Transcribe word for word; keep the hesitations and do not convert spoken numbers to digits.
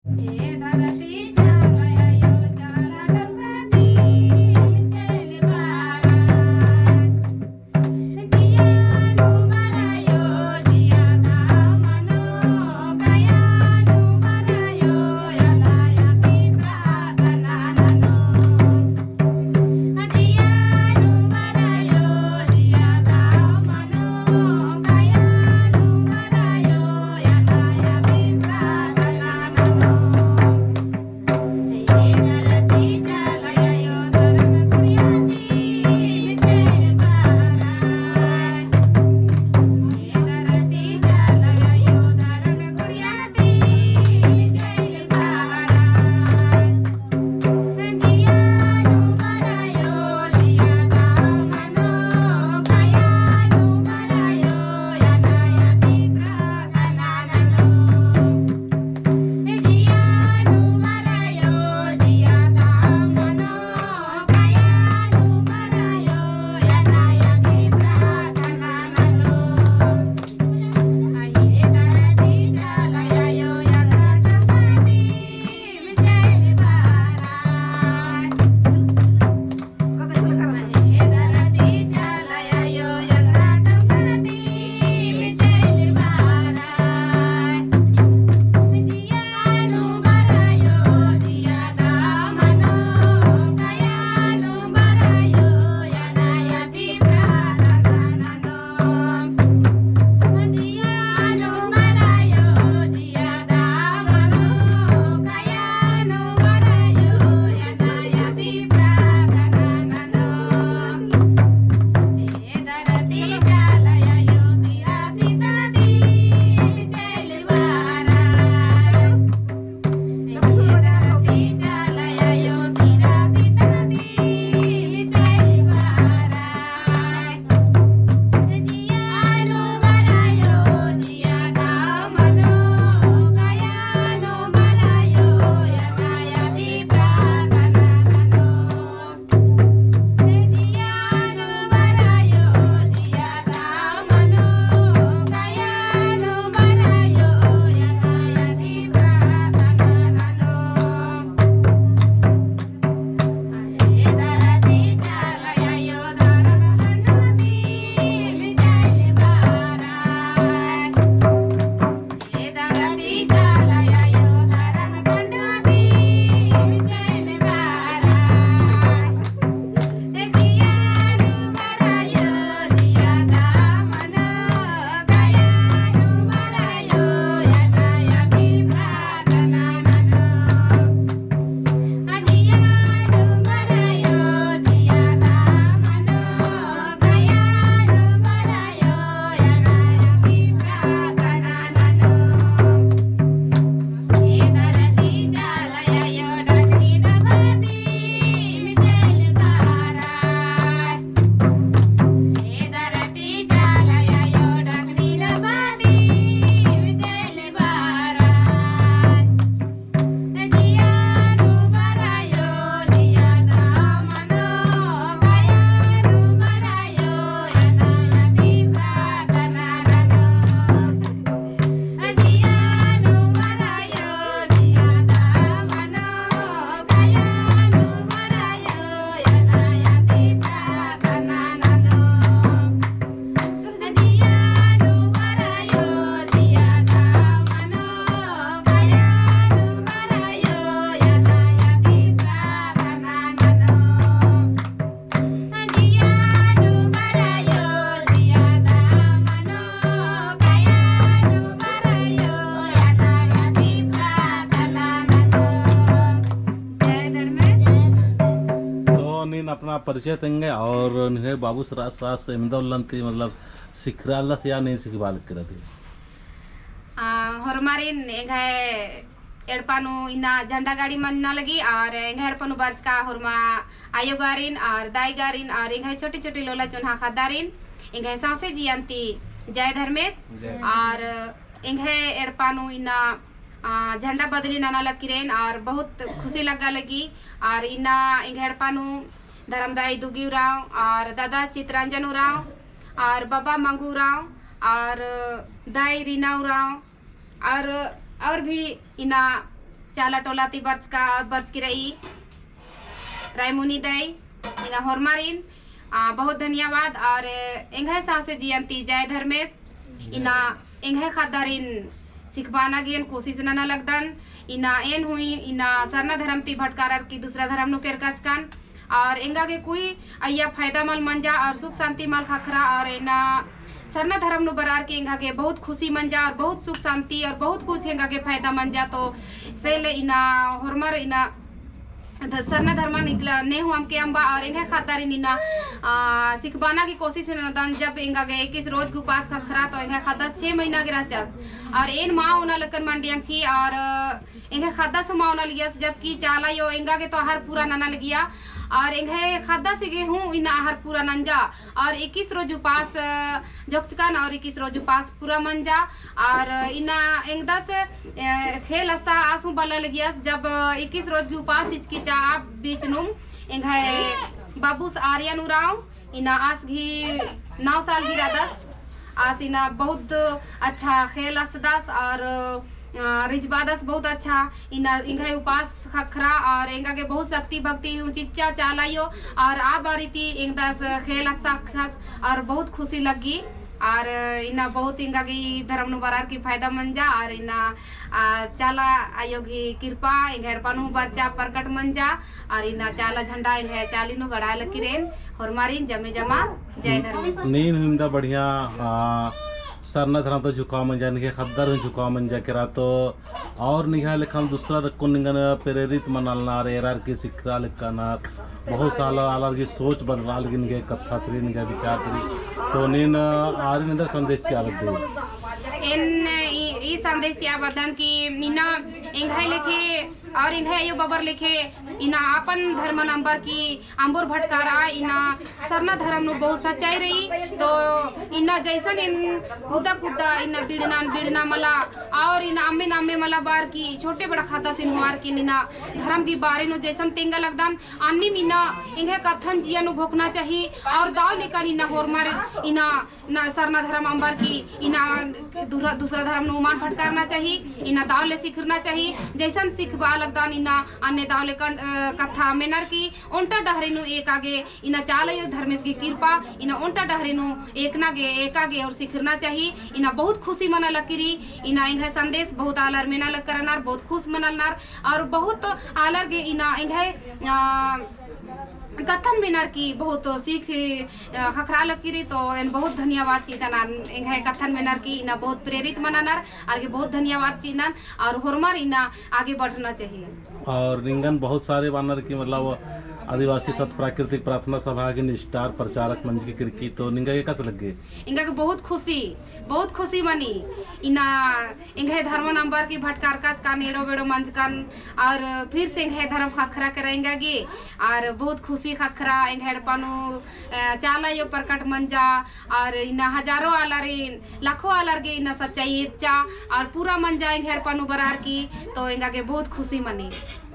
तो नीन अपना परिचय तेंगे और निंग्है बाबू सरास सरास एवंदा उल्लन ती मतलब सिखरालस या नीन सिखबाल करती। आ, होरमारिन एंग्है एड़पा नू इन्ना झंडा गाड़ी मन्ना लगी और एंग्है एड़पा नू बरचका होरमा आयो गारिन और दाई गारिन और एंग्है छोटी छोटी लोला चोन्हा ख़द्दारिन एंग्है सौंसे जियन ती जय धर्मेस। जय। और एंग्है एड़पा नू इन्ना, आ, झंडा बदली नना लगी रेन और बहुत खुशी लग्गा लगी। और इन्ना एंग्है एड़पा नू धरम दाई दुगी उराँव और दादा चितरंजन उराँव और बबा मंगू उराँव और दाई रीना उराँव और, और भी इन्ना चाला टोला ती बरचका, बरचकी रई रायमुनी दई, इन्ना होरमारिन, आ, बहुत धन्यवाद। और एंग्है सौंसे जियन ती जय धर्मेस। इन्ना एंग्है ख़द्दारिन सिखबाना गे एन कोशिश नना लगदन। इन्ना एन हुई, इन्ना सरना धरम ती भटकारर की दूसरा धरम नू केरकाचकन। और एंगा गे कोई अइय्या फायदा मल मंजा और सुख शांति मल ख़क्खरा। और इन्ना सरना धरम नू बरअर की एंगा गे बहुत खुशी मंजा और बहुत सुख शांति और बहुत कुछ एंगा गे फायदा मंजा। तो से ले इन्ना होरमर इन्ना ध-, सरना धर्मन इकला ने हूँ अमके अम्बा और एंग्है ख़द्दारिन इन्ना, आ, सिखबाना की कोशिश नन्दन। जब एंगा गे इक्कीस रोज की उपास ख़क्खरा तो एंग्है ख़द्दस छे महीना गे रहचस। और एन मा ओना लक्कन मंडी अमकी और, आ, एंग्है ख़द्दस हूँ मा ओना लगियस, जबकि चाला अयो एंगा गे तो आहार पूरा नना लगिया। और एंग्है ख़द्दस गे हूँ इन्ना आहार पूरा नंजा। और इक्कीस रोज उपास, अ, जोकचकन और इक्कीस रोज उपास पूरा मंजा। और इन्ना एंगदस, अ, ख़ेल अस्सा आस हूँ बल्ला लगियस, जब इक्कीस रोज की उपास चिचकी चा बीच नुम एंग्है बाबुस आर्यन उराँव, इन्ना आस गही नौ साल गही रअदस। आस इन्ना बहुत अच्छा ख़ेल अस्सदस और, अ, रिझबादस बहुत अच्छा। इन्ना एंग्है उपास ख़क्खरा और एंगा गे बहुत शक्ति भक्ति हूँ चिच्चा चाला अयो। और आ बारी ती एंगदस ख़ेल अस्सा ख़क्खस और बहुत खुशी लग्गी। और इन्ना बहुत एंगा गे ई धरम नू बरअर की फायदा मंजा और इन्ना, आ, चाला अयो गही कृपा एंग्है एड़पा नू हूँ बरचा प्रकट मंजा। और इन्ना चाला झंडा एंग्है चाली नू गड़ाय लक्की रएन। होरमारिन जमे जमा जय धर्मेस। नीन हूँ इवंदा बढ़िया, आ, सरना धरम ता झुकाव मंजा, निंग्है ख़द्दर हूँ झुकाव मंजा केरा तो और निंग्है लेखम दूसरा रक्कुन निंगन प्रेरित मनालनर, एरर की सिखरा लेक्कनर, बहुत साल आलर की सोच बदलालगी निंग्है कत्था ती, निंग्है विचार ती। तो नीन आरिन एन्देर संदेश चिआ बअदय? एन ई, ई संदेश चिआ बअदन कि इन्ना एंग्है लेखे और एंग्है अयो बबर लेखे इन्ना आपन धर्मन अम्बर की अम्बोर भटकारा। इन्ना सरना धरम नू बहुत सच्चाई रई। तो इन्ना जैसन एन कुद्दा कुद्दा इन्ना बिड़ना बिड़ना मला और इन्ना अम्मे अम्मे मला बअर की छोटे बड़ा ख़द्दासिन होअर की इन्ना धरम की बारे नू जैसन तेंगा लगदन, अन्निम इन्ना एंग्है कत्थन जिया नू घोखना चाही। और दव लेकन इन्ना होरमर इन्ना ना सरना धरम अम्बर की इन्ना दूसरा, दूसरा धरम नू मल भटकारना चाही, इन्ना दव ले सिखरना चाही। जैसन सिखबआ लगदन इन्ना अन्ने दव लेकन, अ, कत्था मेनर की ओन्टा डहरे नू एका गे, इन्ना चाला अयो धर्मेस गही किरपा, इन्ना ओन्टा डहरे नू एकना गे, एका गे और सिखरना चाही। इन्ना बहुत खुशी मना लक्की रई, इन्ना एंग्है संदेश बहुत आलर मेना लक्कर रअनर, बहुत खुश मनालनर और बहुत आलर गे इन्ना एंग्है, अ, कत्थन मेनर की बहुत सीख, अ, ख़क्खरा लक्की रई। तो एन बहुत धन्यवाद चिअदन, एंग्है कत्थन मेनर की इन्ना बहुत प्रेरित मनानर, आर गे बहुत धन्यवाद चिअदन और होरमर इन्ना आगे बढ़ना चाहिए। और निंगन बहुत सारे बअनर की मतलब आदिवासी सत प्राकृतिक प्रार्थना सभा की निष्ठार प्रचारक मंजकी केरकी, तो निंगा गे एकासे लग्गी? एंगा गे बहुत खुशी, बहुत खुशी मनी। इन्ना एंग्है धर्मन अम्बर की भटकारकाचकन, एड़ो बेड़ो मंजकन, और फिर से एंग्है धर्म ख़क्खरा केरा एंगा गे, और बहुत खुशी ख़क्खरा एंग्है एड़पा नू, अ, चाला अयो प्रकट मंजा, और इन्ना हजारों आलर, लाखों आलर गे इन्ना सच्चाई एदचा, और पूरा मंजा एंग्है एड़पा नू बरअर की, तो एंगा गे बहुत खुशी मनी।